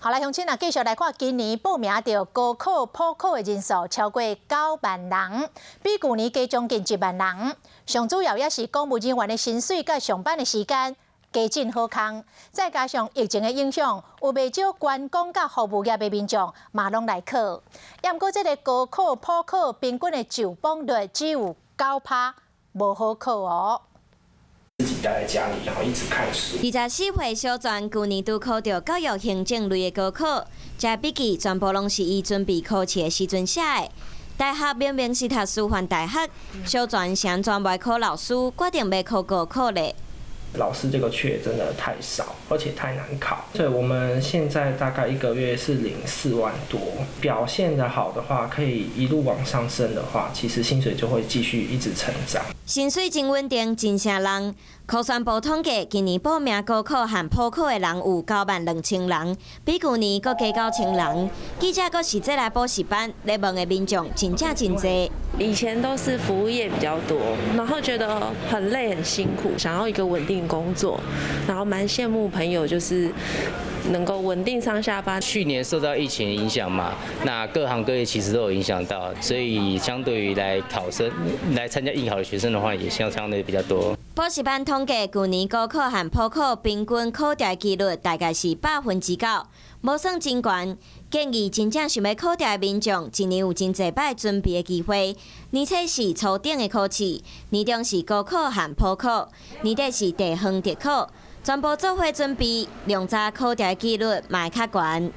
好來，鄉親啊，繼續來看今年報名著高考普考的人數超過9萬人，比舊年加將近1萬人。上主要也是公務人員的薪水佮上班的時間加真好康，再加上疫情的影響，有袂少觀光佮服務業的民眾嘛攏來考。毋過這个高考普考平均的就榜率只有9趴，無好考哦。自己待在家裡，然後一直看書。24歲小泉舊年拄考著教育行政類的高考，這筆記全部攏是伊準備考試的時陣寫的。大學明明是讀師範大學，小泉是按怎袂考老師，決定欲考高考咧？老師這個缺真的太少，而且太難考。所以我們現在大概一個月是領4萬多，表現得好的話，可以一路往上升的話，其實薪水就會繼續一直成長。薪水真穩定，真成人。考選部統計，今年報名高考和普考的人有9萬2千人，比舊年閣加9千人。記者閣實際來補習班，咧問的民眾真正真濟。以前都是服務業比較多，然後覺得很累很辛苦，想要一個穩定工作，然後蠻羨慕朋友就是能夠穩定上下班。去年受到疫情影響嘛，那各行各業其實都有影響到，所以相對於來考生來參加應考的學生的話，也相相對比較多。補習班統計，舊年高考和普考平均考著的幾率大概是9%，無算真懸。建議真正想欲考著的民眾，一年有真濟擺準備的機會。年初是初等的考試，年中是高考和普考，年底是地方特考，全部做伙準備，量早考著的幾率嘛會較懸。